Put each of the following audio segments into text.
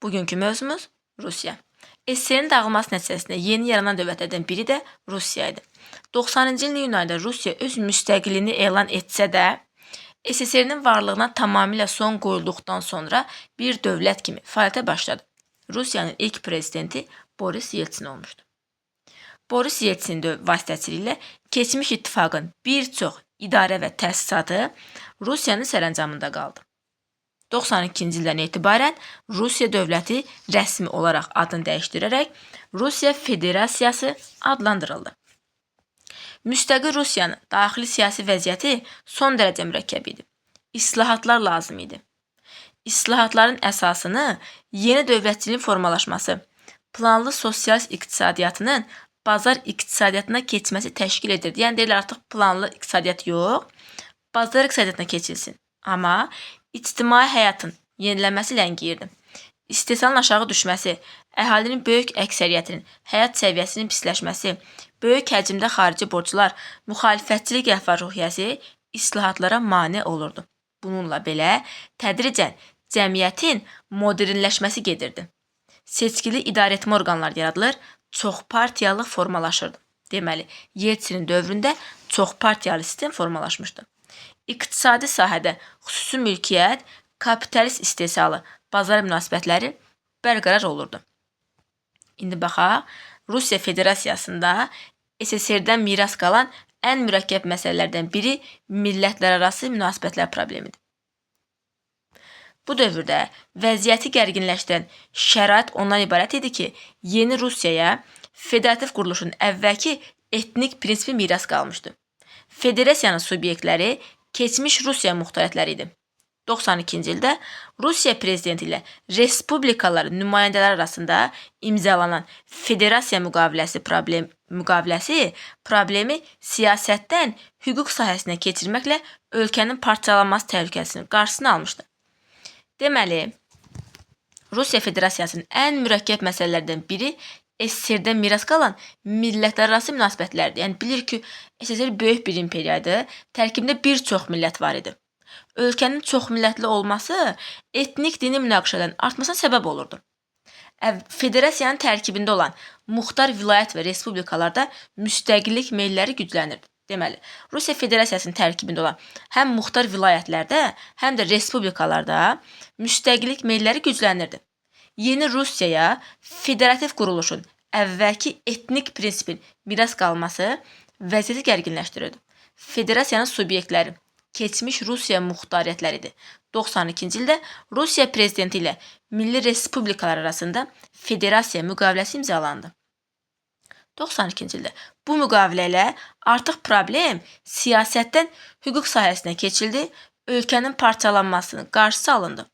Bugünkü mövzumuz Rusiya. SSR-nin dağılması nəticəsində yeni yaranan dövlətlərdən biri də Rusiya idi. 90-cı ilin iyun ayında Rusiya öz müstəqilliyini elan etsə də, SSR-nin varlığına tamamilə son qoyulduqdan sonra bir dövlət kimi fəaliyyətə başladı. Rusiyanın ilk prezidenti Boris Yeltsin olmuşdu. Boris Yeltsin vasitəçiliyi ilə keçmiş ittifaqın bir çox idarə və təsisatı Rusiyanın sərəncamında qaldı. 92-ci ildən etibarən Rusiya dövləti rəsmi olaraq adını dəyişdirərək Rusiya Federasiyası adlandırıldı. Müstəqil Rusiyanın daxili siyasi vəziyyəti son dərəcə mürəkkəb idi. İslahatlar lazım idi. İslahatların əsasını yeni dövlətçiliyin formalaşması, planlı sosialist iqtisadiyyatının bazar iqtisadiyyatına keçməsi təşkil edirdi. Yəni deyirlər artıq planlı iqtisadiyyat yox, bazar iqtisadiyyatına keçilsin. Amma ictimai həyatın yenilənməsi ləngiyirdi. İstehsalın aşağı düşməsi, əhalinin böyük əksəriyyətinin həyat səviyyəsinin pisləşməsi, böyük həcmdə xarici borclar, müxalifətçilik əhval-ruhiyyəsi islahatlara mane olurdu. Bununla belə tədricən cəmiyyətin modernləşməsi gedirdi. Seçkili idarəetmə orqanları yaradılır, çoxpartiyalıq formalaşırdı. Deməli, Yeltsinin dövründə çoxpartiyalı sistem formalaşmışdı. İqtisadi sahədə xüsusi mülkiyyət, kapitalist istehsalı, bazar münasibətləri bərqərar olurdu. İndi baxaq, Rusiya Federasiyasında SSR-dən miras qalan ən mürəkkəb məsələlərdən biri millətlərarası münasibətlər problemidir. Bu dövrdə vəziyyəti gərginləşdirən şərait ondan ibarət idi ki, yeni Rusiyaya federativ quruluşun əvvəlki etnik prinsipi miras qalmışdı. Federasiyanın subyektləri keçmiş Rusiya muxtariyyətləri idi. 92-ci ildə Rusiya prezidenti ilə respublikaların nümayəndələri arasında imzalanan federasiya müqaviləsi problemi siyasətdən hüquq sahəsinə keçirməklə ölkənin parçalanması təhlükəsinin qarşısını almışdı. Deməli, Rusiya Federasiyasının ən mürəkkəb məsələlərdən biri SSR-dən miras qalan millətlərarası münasibətlərdir. Yəni bilir ki, SSR böyük bir imperiya idi. Tərkibində bir çox millət var idi. Ölkənin çoxmillətli olması etnik dini münaqişələrin artmasına səbəb olurdu. Federasiyanın tərkibində olan muxtar vilayət və respublikalarda müstəqillik meylləri güclənirdi. Deməli, Rusiya Federasiyasının tərkibində olan həm muxtar vilayətlərdə, həm də respublikalarda müstəqillik meylləri güclənirdi. Yeni Rusiyaya federativ quruluşun əvvəlki etnik prinsipin miras qalması vəziyyəti gərginləşdirirdi. Federasiyanın subyektləri keçmiş Rusiya muxtariyyətləri idi. 92-ci ildə Rusiya prezidenti ilə milli respublikalar arasında federasiya müqaviləsi imzalandı. 92-ci ildə bu müqavilə ilə artıq problem siyasətdən hüquq sahəsinə keçildi, ölkənin parçalanmasının qarşısı alındı.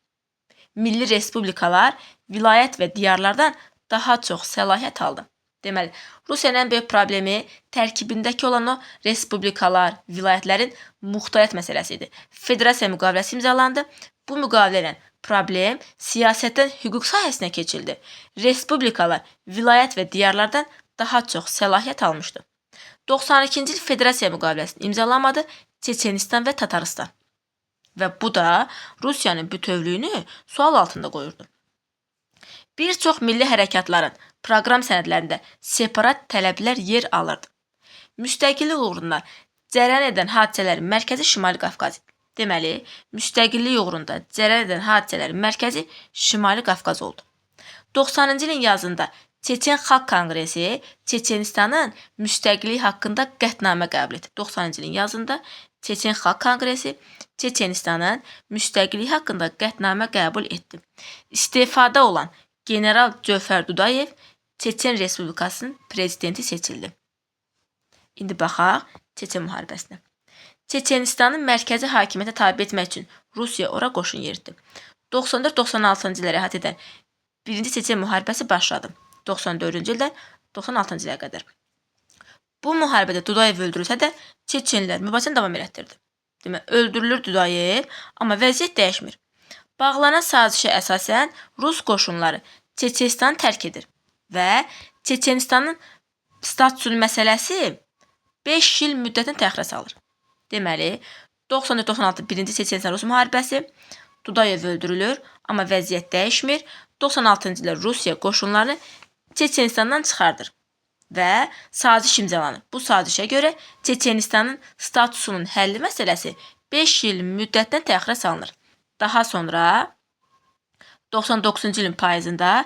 Milli respublikalar vilayət və diyarlardan daha çox səlahiyyət aldı. Deməli, Rusiyanın ən böyük problemi tərkibindəki olan o respublikalar, vilayətlərin muxtariyyət məsələsi idi. Federasiya müqaviləsi imzalandı. Bu müqavilə ilə problem siyasətdən hüquq sahəsinə keçildi. Respublikalar vilayət və diyarlardan daha çox səlahiyyət almışdı. 92-ci il Federasiya müqaviləsini imzalamadı Çeçenistan və Tatarıstan. Və bu da Rusiyanın bütövlüyünü sual altında qoyurdu. Bir çox milli hərəkatların proqram sənədlərində separat tələblər yer alırdı. Müstəqillik uğrunda cərəyan edən hadisələrin mərkəzi Şimali Qafqaz idi. Deməli, müstəqillik uğrunda cərəyan edən hadisələrin mərkəzi Şimali Qafqaz oldu. 90-cı ilin yazında Çeçen Xalq Konqresi Çeçenistanın müstəqilliyi haqqında qətnamə qəbul etdi. 90-cı ilin yazında Çeçen Xalq Konqresi Çeçenistanın müstəqilliyi haqqında qətnamə qəbul etdi. İstefada olan General Cövhər Dudayev Çeçen Respublikasının prezidenti seçildi. İndi baxaq Çeçen müharibəsinə. Çeçenistanın mərkəzi hakimiyyətə tabe etmək üçün Rusiya ora qoşun yeritdi. 94-96-cı illəri əhatə edən 1-ci Çeçen müharibəsi başladı. 94-cü ildən 96-cı ilə qədər. Bu müharibədə Dudayev öldürülsə də Çeçenlər mübarizəni davam elətdirdi. Demək, öldürülür Dudayev, amma vəziyyət dəyişmir. Bağlanan sazişə əsasən Rus qoşunları Çeçenistanı tərk edir və Çeçenistanın statusunun məsələsi 5 il müddətini təxirə salır. Deməli, 94-96 1-ci Çeçenistan Rus müharibəsi Dudayev öldürülür, amma vəziyyət dəyişmir. 96-cı ildə Rusiya qoşunlarını Çeçenistandan çıxardır və saziş imzalanır. Bu sazişə görə Çeçenistanın statusunun həlli məsələsi 5 il müddətinə təxirə salınır. Daha sonra 99-cu ilin payızında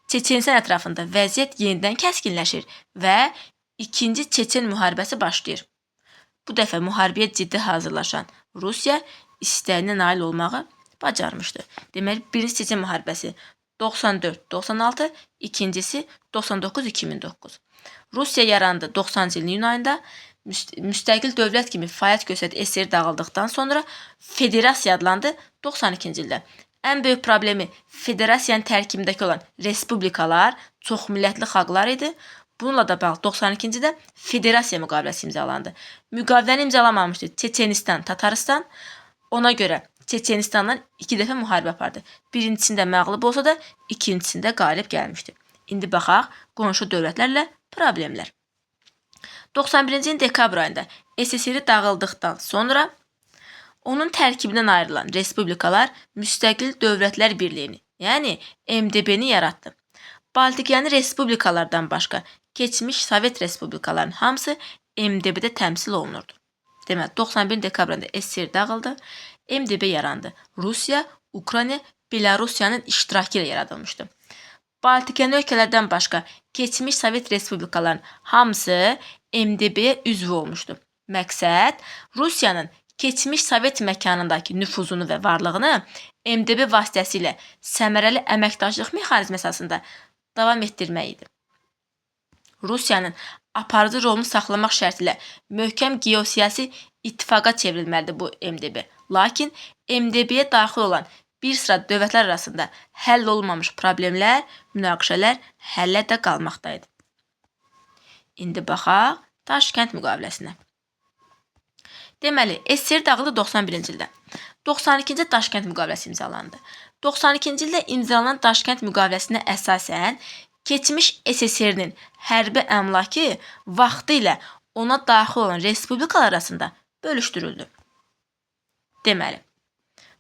Çeçenistan ətrafında vəziyyət yenidən kəskinləşir və İkinci Çeçen müharibəsi başlayır. Bu dəfə müharibəyə ciddi hazırlaşan Rusiya istəyinə nail olmağı bacarmışdı. Deməli, birinci Çeçen müharibəsi 94-96, ikincisi 99-2009. Rusiya yarandı 90-cı ilin iyun ayında. Müstəqil dövlət kimi fəaliyyət göstərdi SSR dağıldıqdan sonra federasiya adlandı 92-ci ildə. Ən böyük problemi federasiyanın tərkibindəki olan respublikalar, çoxmillətli xalqlar idi. Bununla da bağlı 92-ci ildə federasiya müqaviləsi imzalandı. Müqaviləni imzalamamışdı Çeçenistan, Tatarıstan. Ona görə Çeçenistandan 2 dəfə müharibə apardı. Birincisində məğlub olsa da, ikincisində qalib gəlmişdi. İndi baxaq qonşu dövlətlərlə problemlər. 91-ci ilin dekabr ayında SSR dağıldıqdan sonra onun tərkibindən ayrılan respublikalar Müstəqil Dövlətlər Birliyini, yəni MDB-ni yaratdı. Baltikyanı respublikalardan başqa keçmiş Sovet respublikalarının hamısı MDB-də təmsil olunurdu. Deməli, 91 dekabr ayında SSR dağıldı, MDB yarandı. Rusiya, Ukrayna, Belarusiyanın iştirakı ilə yaradılmışdı. Baltikyanı ölkələrdən başqa keçmiş Sovet respublikalarının hamısı MDB-yə üzv olmuşdu. Məqsəd Rusiyanın keçmiş Sovet məkanındakı nüfuzunu və varlığını MDB vasitəsilə səmərəli əməkdaşlıq mexanizmi əsasında davam etdirmək idi. Rusiyanın aparıcı rolunu saxlamaq şərti ilə möhkəm geosiyasi ittifaqa çevrilməlidir bu MDB. Lakin MDB-yə daxil olan bir sıra dövlətlər arasında həll olunmamış problemlər, münaqişələr hələ də qalmaqdaydı. İndi baxaq Daşkənd müqaviləsinə. Deməli, SSR dağıldı 91-ci ildə. 92-ci Daşkənd müqaviləsi imzalandı. 92-ci ildə imzalanan Daşkənd müqaviləsinə əsasən keçmiş SSR-nin hərbi əmlakı vaxtı ilə ona daxil olan respublikalar arasında bölüşdürüldü. Deməli,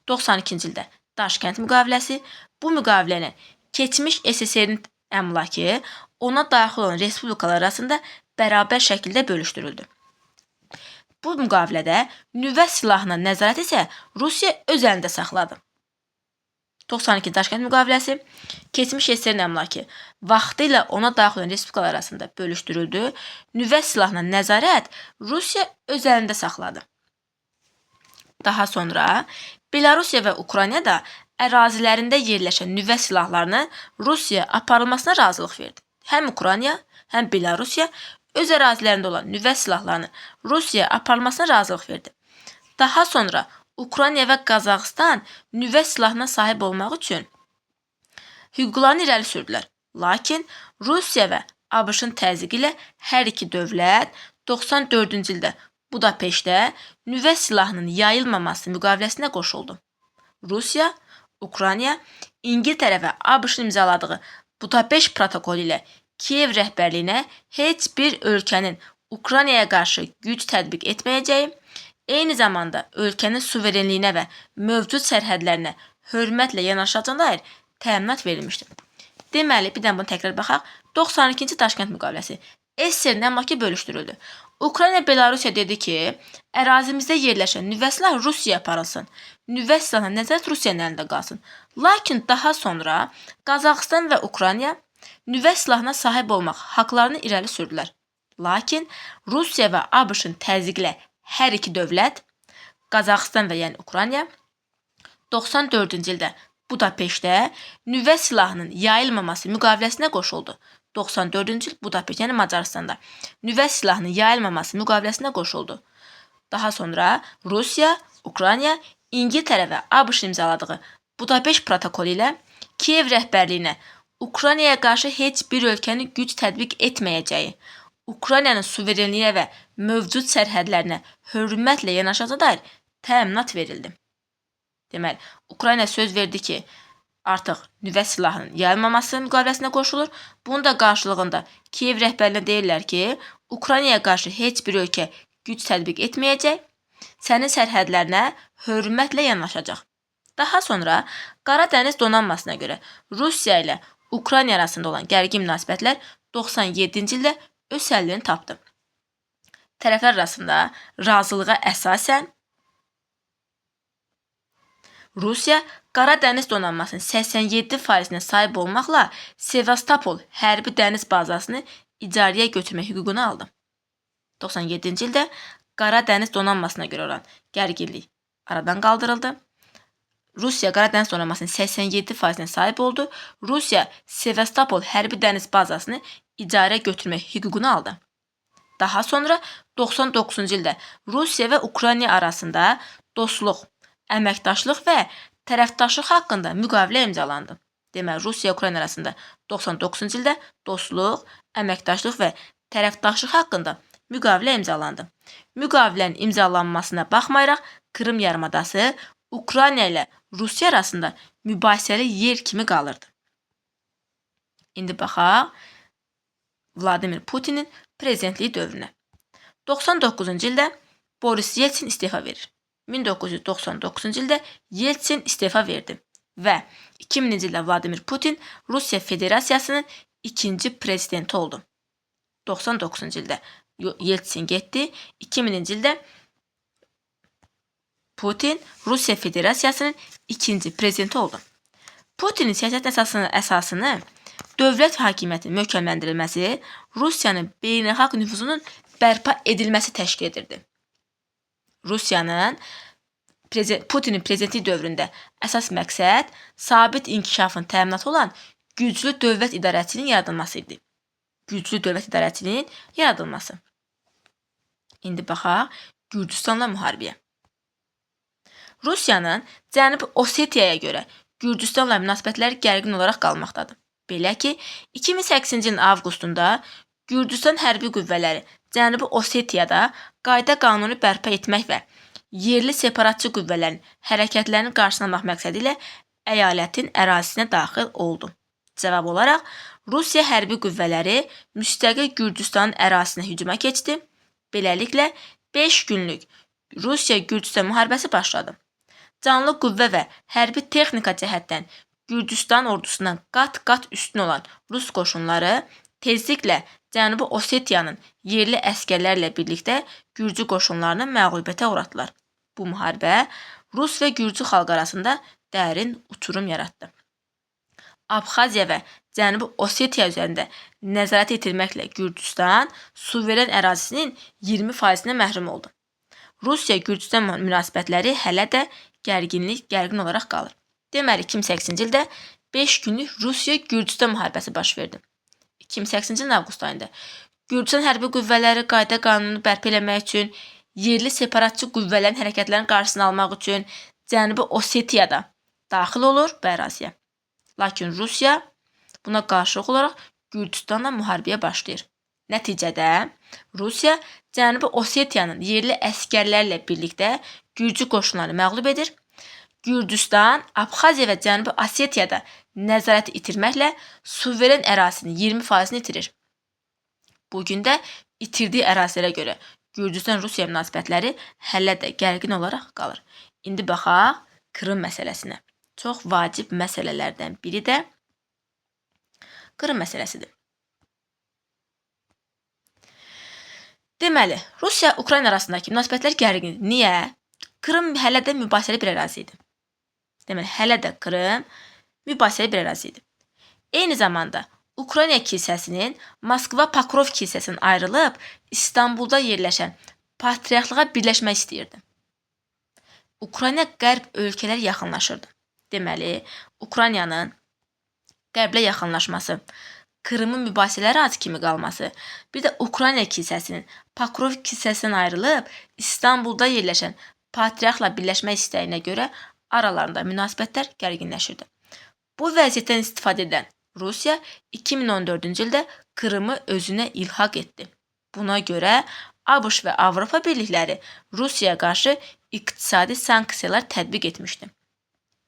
92-ci ildə Daşkənd müqaviləsi, bu müqaviləni keçmiş SSR-nin əmlakı ona daxil olan respublikalar arasında bərabər şəkildə bölüşdürüldü. Bu müqavilədə nüvə silahına nəzarət isə Rusiya öz əlində saxladı. 92 Daşkənd müqaviləsi keçmiş SSR-nin əmlakı vaxtı ilə ona daxil olan respublikalar arasında bölüşdürüldü. Nüvə silahına nəzarət Rusiya öz əlində saxladı. Daha sonra Belarusiya və Ukrayna da ərazilərində yerləşən nüvə silahlarını Rusiyaya aparılmasına razılıq verdi. Həm Ukrayna, həm Belarusiya öz ərazilərində olan nüvə silahlarını Rusiyaya aparılmasına razılıq verdi. Daha sonra Ukrayna və Qazaxıstan nüvə silahına sahib olmaq üçün hüquqlarını irəli sürdülər. Lakin Rusiya və ABŞ-ın təzyiqi ilə hər iki dövlət 94-cü ildə Budapeştdə nüvə silahının yayılmaması müqaviləsinə qoşuldu. Rusiya, Ukrayna, İngiltərə və ABŞ-ın imzaladığı Budapeşt protokolu ilə Kiyev rəhbərliyinə heç bir ölkənin Ukraynaya qarşı güc tətbiq etməyəcəyi, eyni zamanda ölkənin suverenliyinə və mövcud sərhədlərinə hörmətlə yanaşacağına dair təminat verilmişdi. Deməli, bir dənə bunu təkrar baxaq. 92-ci Daşkənd müqaviləsi. SSR-nin əmlakı bölüşdürüldü. Ukrayna Belarusiya dedi ki, ərazimizdə yerləşən nüvə silahı Rusiyaya aparılsın. Nüvə silahına nəzarət Rusiyanın əlində qalsın. Lakin daha sonra Qazaxıstan və Ukrayna nüvə silahına sahib olmaq haqlarını irəli sürdülər. Lakin Rusiya və ABŞ-ın təzyiqi ilə hər iki dövlət, Qazaxıstan və yəni Ukrayna 94-cü ildə Budapeştdə nüvə silahının yayılmaması müqaviləsinə qoşuldu. 94-cü il Budapeşt, yəni Macaristanda nüvə silahının yayılmaması müqaviləsinə qoşuldu. Daha sonra Rusiya, Ukrayna, İngiltərə və ABŞ imzaladığı Budapeşt protokolu ilə Kiyev rəhbərliyinə Ukraynaya qarşı heç bir ölkənin güc tətbiq etməyəcəyi, Ukraynanın suverenliyinə və mövcud sərhədlərinə hörmətlə yanaşacağına dair təminat verildi. Deməli, Ukrayna söz verdi ki, artıq nüvə silahının yayılmaması müqaviləsinə qoşulur. Bunun da qarşılığında Kiyev rəhbərliyinə deyirlər ki, Ukraynaya qarşı heç bir ölkə güc tətbiq etməyəcək, sənin sərhədlərinə hörmətlə yanaşacaq. Daha sonra Qara dəniz donanmasına görə Rusiya ilə Ukrayna arasında olan gərgin münasibətlər 97-ci ildə öz həllini tapdı. Tərəflər arasında razılığa əsasən Rusiya Qara dəniz donanmasının 87%-nə sahib olmaqla Sevastopol hərbi dəniz bazasını icarəyə götürmək hüququnu aldı. 97-ci ildə Qara dəniz donanmasına görə olan gərginlik aradan qaldırıldı. Rusiya Qara dəniz donanmasının 87%-nə sahib oldu. Rusiya Sevastopol hərbi dəniz bazasını icarəyə götürmək hüququnu aldı. Daha sonra 99-cu ildə Rusiya və Ukrayna arasında dostluq, əməkdaşlıq və tərəfdaşlıq haqqında müqavilə imzalandı. Deməli, Rusiya-Ukrayna arasında 99-cu ildə dostluq, əməkdaşlıq və tərəfdaşlıq haqqında müqavilə imzalandı. Müqavilənin imzalanmasına baxmayaraq Krım yarımadası Ukrayna ilə Rusiya arasında mübahisəli yer kimi qalırdı. İndi baxaq Vladimir Putinin prezidentliyi dövrünə. 99-cu ildə Boris Yeltsin istefa verir. 1999-cu ildə Yeltsin istefa verdi və 2000-ci ildə Vladimir Putin Rusiya Federasiyasının ikinci prezidenti oldu. 99-cu ildə Yeltsin getdi. 2000-ci ildə Putin Rusiya Federasiyasının ikinci prezidenti oldu. Putinin siyasət əsasını dövlət hakimiyyətinin möhkəmləndirilməsi, Rusiyanın beynəlxalq nüfuzunun bərpa edilməsi təşkil edirdi. Rusiyanın Putinin prezidentlik dövründə əsas məqsəd sabit inkişafın təminatı olan güclü dövlət idarəçinin yaradılması idi. Güclü dövlət idarəçinin yaradılması. İndi baxaq Gürcüstanla müharibəyə. Rusiyanın Cənubi Osetiyaya görə Gürcüstanla münasibətləri gərgin olaraq qalmaqdadır. Belə ki, 2008-ci ilin avqustunda Gürcüstan hərbi qüvvələri Cənubi Osetiyada qayda qanunu bərpa etmək və yerli separatçı qüvvələrin hərəkətlərinin qarşısını almaq məqsədi ilə əyalətin ərazisinə daxil oldu. Cavab olaraq Rusiya hərbi qüvvələri müstəqil Gürcüstanın ərazisinə hücuma keçdi. Beləliklə 5 günlük Rusiya-Gürcüstan müharibəsi başladı. Canlı qüvvə və hərbi texnika cəhətdən Gürcüstan ordusundan qat-qat üstün olan Rus qoşunları tezliklə Cənubi Osetiyanın yerli əsgərlərlə birlikdə Gürcü qoşunlarını məğlubiyyətə uğratdılar. Bu müharibə Rus və Gürcü xalqı arasında dərin uçurum yaratdı. Abxaziya və Cənubi Osetiya üzərində nəzarəti itirməklə Gürcüstan suveren ərazisinin 20%-nə məhrum oldu. Rusiya-Gürcüstan münasibətləri hələ də gərgin olaraq qalır. Deməli, 2008-ci ildə 5 günlük Rusiya-Gürcüstan müharibəsi baş verdi. 2008-ci ilin avqust ayında Gürcüstan hərbi qüvvələri qayda qanunu bərpa eləmək üçün, yerli separatçı qüvvələrin hərəkətlərinin qarşısını almaq üçün Cənubi Osetiyada daxil olur bu əraziyə. Lakin Rusiya buna qarşılıq olaraq Gürcüstanla müharibəyə başlayır. Nəticədə Rusiya Cənubi Osetiyanın yerli əsgərlərlə birlikdə Gürcü qoşunlarını məğlub edir. Gürcüstan Abxaziya və Cənubi Osetiyada nəzarəti itirməklə suveren ərazisinin 20%-ni itirir. Bu gün də itirdiyi ərazilərə görə Gürcüstan-Rusiya münasibətləri hələ də gərgin olaraq qalır. İndi baxaq Krım məsələsinə. Çox vacib məsələlərdən biri də Krım məsələsidir. Deməli, Rusiya-Ukrayna arasındakı münasibətlər gərgindir. Niyə? Krım hələ də mübahisəli bir ərazi idi. Deməli, hələ də Krım mübahisəli bir ərazi idi. Eyni zamanda Ukrayna kilsəsinin Moskva Pokrov kilsəsindən ayrılıb İstanbulda yerləşən patriarxlığa birləşmək istəyirdi. Ukrayna qərb ölkələr yaxınlaşırdı. Deməli, Ukraynanın qərblə yaxınlaşması, Krımın mübahisəli ərazi kimi qalması, bir də Ukrayna kilsəsinin Pokrov kilsəsindən ayrılıb İstanbulda yerləşən patriarxla birləşmək istəyinə görə aralarında münasibətlər gərginləşirdi. Bu vəziyyətdən istifadə edən Rusiya 2014-cü ildə Krımı özünə ilhaq etdi. Buna görə ABŞ və Avropa birlikləri Rusiyaya qarşı iqtisadi sanksiyalar tətbiq etmişdi.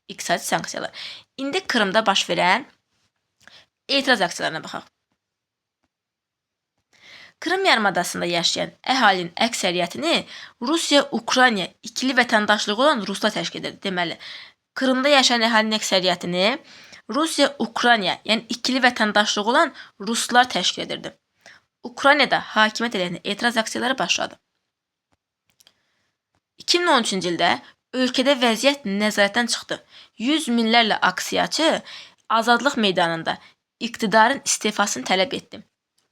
İqtisadi sanksiyalar. İndi Krımda baş verən etiraz aksiyalarına baxaq. Krım yarımadasında yaşayan əhalinin əksəriyyətini Rusiya-Ukrayna ikili vətəndaşlığı olan ruslar təşkil edir. Deməli, Krımda yaşayan əhalinin əksəriyyətini Rusiya-Ukrayna, yəni ikili vətəndaşlığı olan ruslar təşkil edirdi. Ukraynada hakimiyyət əleyhinə etiraz aksiyaları başladı. 2013-cü ildə ölkədə vəziyyət nəzarətdən çıxdı. Yüz minlərlə aksiyaçı Azadlıq meydanında iqtidarın istefasını tələb etdi.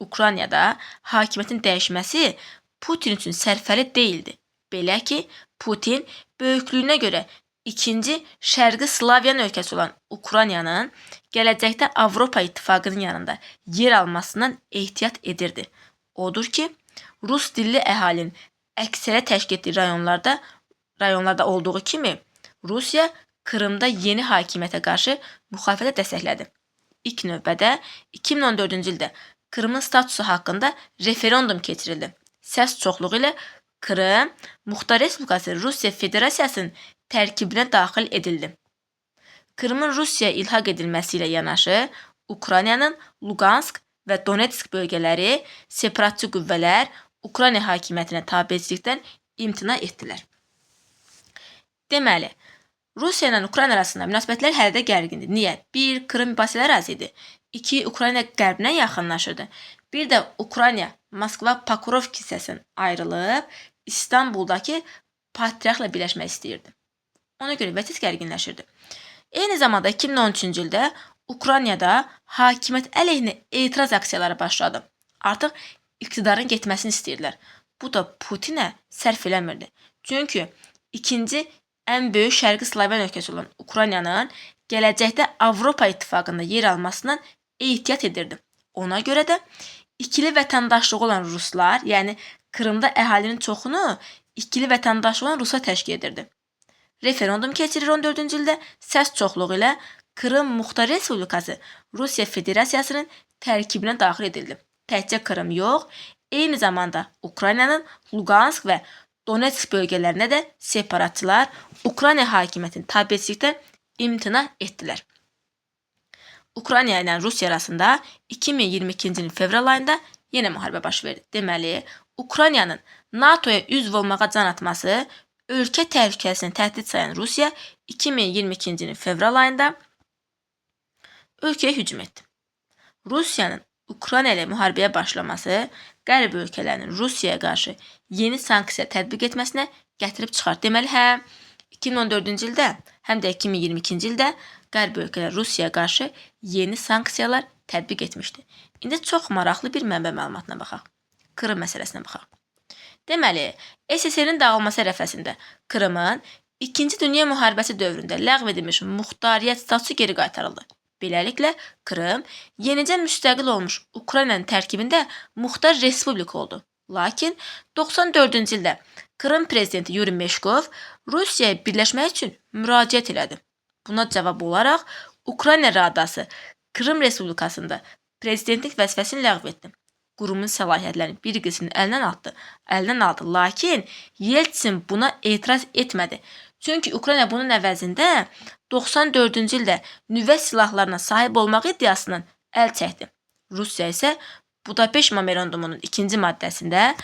Ukraynada hakimiyyətin dəyişməsi Putin üçün sərfəli deyildi. Belə ki, Putin böyüklüyünə görə ikinci Şərqi Slavyan ölkəsi olan Ukraynanın gələcəkdə Avropa İttifaqının yanında yer almasından ehtiyat edirdi. Odur ki, rus dilli əhalinin əksəriyyət təşkil etdiyi rayonlarda olduğu kimi Rusiya Krımda yeni hakimiyyətə qarşı müxalifəti dəstəklədi. İlk növbədə 2014-cü ildə Krımın statusu haqqında referendum keçirildi. Səs çoxluğu ilə Krım Muxtar Respublikası Rusiya Federasiyasının tərkibinə daxil edildi. Krımın Rusiyaya ilhaq edilməsi ilə yanaşı Ukraynanın Luqansk və Donetsk bölgələri separatçı qüvvələr Ukrayna hakimiyyətinə tabeçilikdən imtina etdilər. Deməli, Rusiya ilə Ukrayna arasında münasibətlər hələ də gərgindir. Niyə? 1. Krım mübahisələri az idi. 2. Ukrayna qərblə yaxınlaşırdı. Bir də Ukrayna Moskva Pokrov kilsəsindən ayrılıb İstanbuldakı patriarxla birləşmək istəyirdi. Ona görə vəziyyət gərginləşirdi. Eyni zamanda 2013-cü ildə Ukraynada hakimiyyət əleyhinə etiraz aksiyaları başladı. Artıq iqtidarın getməsini istəyirdilər. Bu da Putinə sərf eləmirdi. Çünki ikinci ən böyük Şərqi Slavyan ölkəsi olan Ukraynanın gələcəkdə Avropa İttifaqında yer almasından ehtiyat edirdi. Ona görə də ikili vətəndaşlığı olan ruslar, yəni Krımda əhalinin çoxunu ikili vətəndaşlığı olan ruslar təşkil edirdi. Referendum keçirir 14-cü ildə səs çoxluğu ilə Krım Muxtar Respublikası Rusiya Federasiyasının tərkibinə daxil edildi. Təkcə Krım yox, eyni zamanda Ukraynanın Luqansk və Donetsk bölgələrində də separatçılar Ukrayna hakimiyyətinin tabeçilikdən imtina etdilər. Ukrayna ilə Rusiya arasında 2022-ci ilin fevral ayında yenə müharibə baş verdi. Deməli, Ukraynanın NATO-ya üzv olmağa can atması ölkə təhlükəsini təhdid sayan Rusiya 2022-ci ilin fevral ayında ölkəyə hücum etdi. Rusiyanın Ukrayna ilə müharibəyə başlaması Qərb ölkələrinin Rusiyaya qarşı yeni sanksiya tətbiq etməsinə gətirib çıxar. Deməli, həm 2014-cü ildə, həm də 2022-ci ildə Qərb ölkələri Rusiyaya qarşı yeni sanksiyalar tətbiq etmişdi. İndi çox maraqlı bir mənbə məlumatına baxaq. Krım məsələsinə baxaq. Deməli, SSR-nin dağılması ərəfəsində Krımın İkinci Dünya müharibəsi dövründə ləğv edilmiş muxtariyyət statusu geri qaytarıldı. Beləliklə, Krım yenicə müstəqil olmuş Ukraynanın tərkibində muxtar respublika oldu. Lakin 94-cü ildə Krım prezidenti Yuri Meşkov Rusiyaya birləşmək üçün müraciət elədi. Buna cavab olaraq Ukrayna Radası Krım Respublikasında prezidentlik vəzifəsini ləğv etdi. Qurumun səlahiyyətlərinin bir qismini əlindən aldı. Lakin Yeltsin buna etiraz etmədi. Çünki Ukrayna bunun əvəzində 94-cü ildə nüvə silahlarına sahib olmaq iddiasından əl çəkdi. Rusiya isə Budapeşt memorandumunun ikinci maddəsində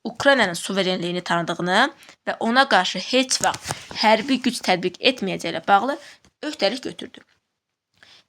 Ukraynanın suverenliyini tanıdığını və ona qarşı heç vaxt hərbi güc tətbiq etməyəcəyi ilə bağlı öhdəlik götürdü.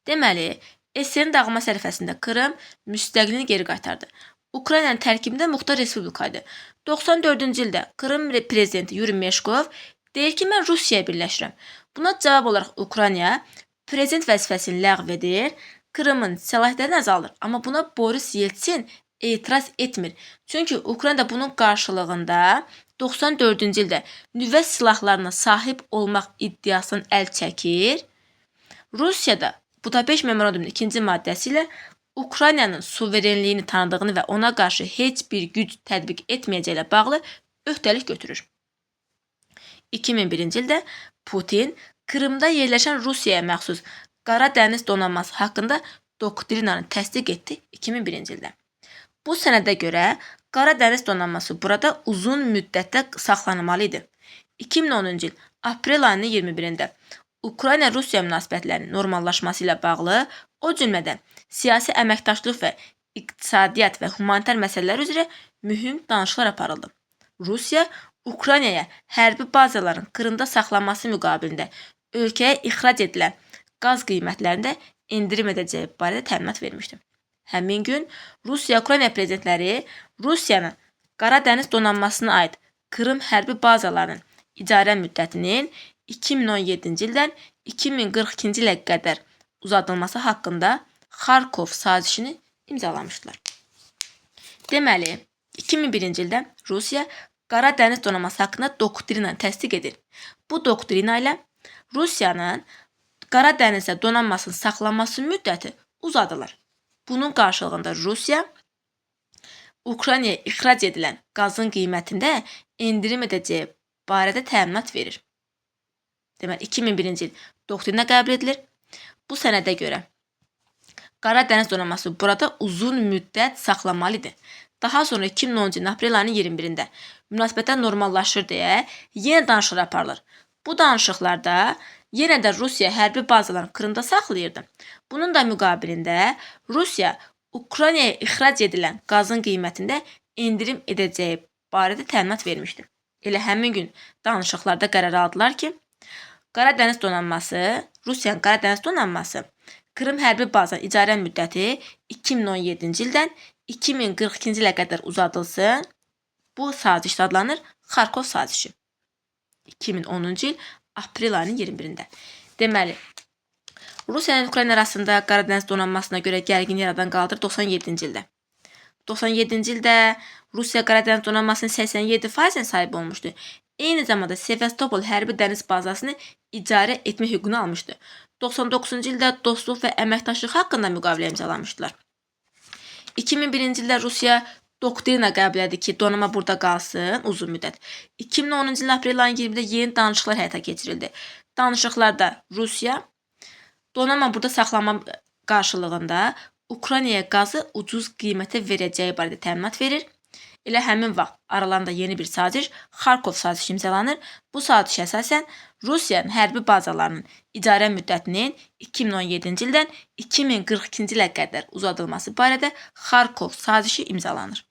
Deməli, SSR-nin dağılması ərəfəsində Krım müstəqilliyini geri qaytardı. Ukraynanın tərkibində muxtar respublika idi. 94-cü ildə Krım prezidenti Yuri Meşkov deyir ki, mən Rusiyaya birləşirəm. Buna cavab olaraq Ukrayna prezident vəzifəsini ləğv edir, Krımın səlahiyyətlərini azaldır. Amma buna Boris Yeltsin etiraz etmir. Çünki Ukrayna bunun qarşılığında 94-cü ildə nüvə silahlarına sahib olmaq iddiasından əl çəkir. Rusiya da Budapeşt memorandumunun ikinci maddəsi ilə Ukraynanın suverenliyini tanıdığını və ona qarşı heç bir güc tətbiq etməyəcəyi ilə bağlı öhdəlik götürür. 2001-ci ildə Putin Krımda yerləşən Rusiyaya məxsus Qara dəniz donanması haqqında doktrinanı təsdiq etdi 2001-ci ildə. Bu sənədə görə Qara dəniz donanması burada uzun müddətdə saxlanılmalı idi. 2010-cu il aprel ayının 21-də Ukrayna-Rusiya münasibətlərinin normallaşması ilə bağlı, o cümlədən siyasi əməkdaşlıq və iqtisadiyyat və humanitar məsələlər üzrə mühüm danışıqlar aparıldı. Rusiya Ukraynaya hərbi bazaların Krımda saxlanması müqabilində ölkəyə ixrac edilən qaz qiymətlərində endirim edəcəyi barədə təminat vermişdi. Həmin gün Rusiya-Ukrayna prezidentləri Rusiyanın Qara Dəniz donanmasına aid Krım hərbi bazalarının icarə müddətinin 2017-ci ildən 2042-ci ilə qədər uzadılması haqqında Xarkov sazişini imzalamışdılar. Deməli, 2001-ci ildə Rusiya Qara Dəniz donanması haqqında doktrinanı təsdiq edir. Bu doktrina ilə Rusiyanın Qara Dənizdə donanmasının saxlanması müddəti uzadılır. Bunun qarşılığında Rusiya Ukraynaya ixrac edilən qazın qiymətində endirim edəcəyi barədə təminat verir. Deməli, 2001-ci il doktrina qəbul edilir. Bu sənədə görə Qara Dəniz donanması burada uzun müddət saxlamalı idi. Daha sonra 2010-cu ilin aprel ayının 21-də münasibətlər normallaşır deyə yenə danışıqlar aparılır. Bu danışıqlarda yenə də Rusiya hərbi bazalarını Krımda saxlayırdı. Bunun da müqabilində Rusiya Ukraynaya ixrac edilən qazın qiymətində endirim edəcəyi barədə təminat vermişdi. Elə həmin gün danışıqlarda qərar aldılar ki, Qara Dəniz donanması, Rusiyanın Qara Dəniz donanması Krım hərbi bazanın icarə müddəti 2017-ci ildən 2042-ci ilə qədər uzadılsın. Bu saziş adlanır Xarkov sazişi. 2010-cu il aprel ayının 21-də. Deməli, Rusiya ilə Ukrayna arasında Qara Dəniz donanmasına görə gərginlik aradan qaldırır 97-ci ildə. 97-ci ildə Rusiya Qara Dəniz donanmasının 87%-nə sahib olmuşdu. Eyni zamanda Sevastopol hərbi dəniz bazasını icarə etmə hüququnu almışdı. 99-cu ildə dostluq və əməkdaşlıq haqqında müqavilə imzalamışdılar. 2001-ci ildə Rusiya doktrina qəbul etdi ki, donanma burada qalsın uzun müddət. 2010-cu ilin aprel ayının 20-də yeni danışıqlar həyata keçirildi. Danışıqlarda Rusiya donanma burada saxlanma qarşılığında Ukraynaya qazı ucuz qiymətə verəcəyi barədə təminat verir. Elə həmin vaxt aralarında yeni bir saziş, Xarkov sazişi imzalanır. Bu sazişə əsasən Rusiyanın hərbi bazalarının icarə müddətinin 2017-ci ildən 2042-ci ilə qədər uzadılması barədə Xarkov sazişi imzalanır.